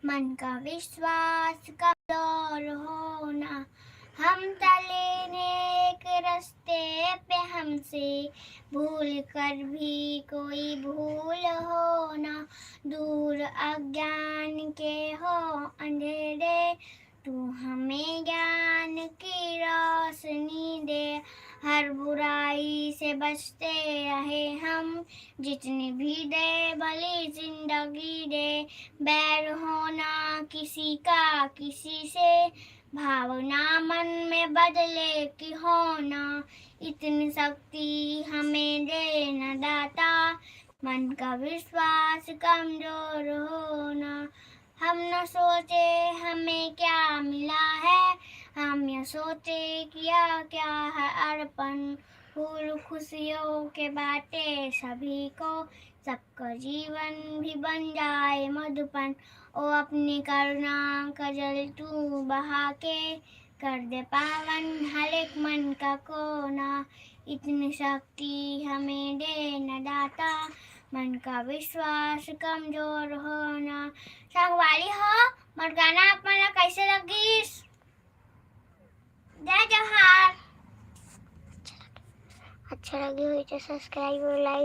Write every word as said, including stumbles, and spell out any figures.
मन का विश्वास कमजोर होना, हम चले नेक रस्ते पे, हमसे भूल कर भी कोई भूल होना, दूर अज्ञान के हो अंधेरे, तू हमें ज्ञान की रोशनी दे। हर बुराई से बचते रहे हम, जितनी भी दे भली जिंदगी दे। बैर होना किसी का किसी से, भावना मन में बदले की होना, इतनी शक्ति हमें देना दाता, मन का विश्वास कमजोर होना। हम न सोचे हमें क्या मिला है, हम ये सोचे किया क्या है अर्पण। फूल खुशियों के बाटे सभी को, सबका जीवन भी बन जाए मधुपन। ओ अपनी करुणा का जल तू बहा के, कर दे पावन हर एक मन का कोना। इतनी शक्ति हमें देना दाता, मन का विश्वास कमजोर होना। संगवारी हो, मोर गाना आप मन ला कैसे लगिस? जय जोहार। अच्छा लगे होही तो subscribe और like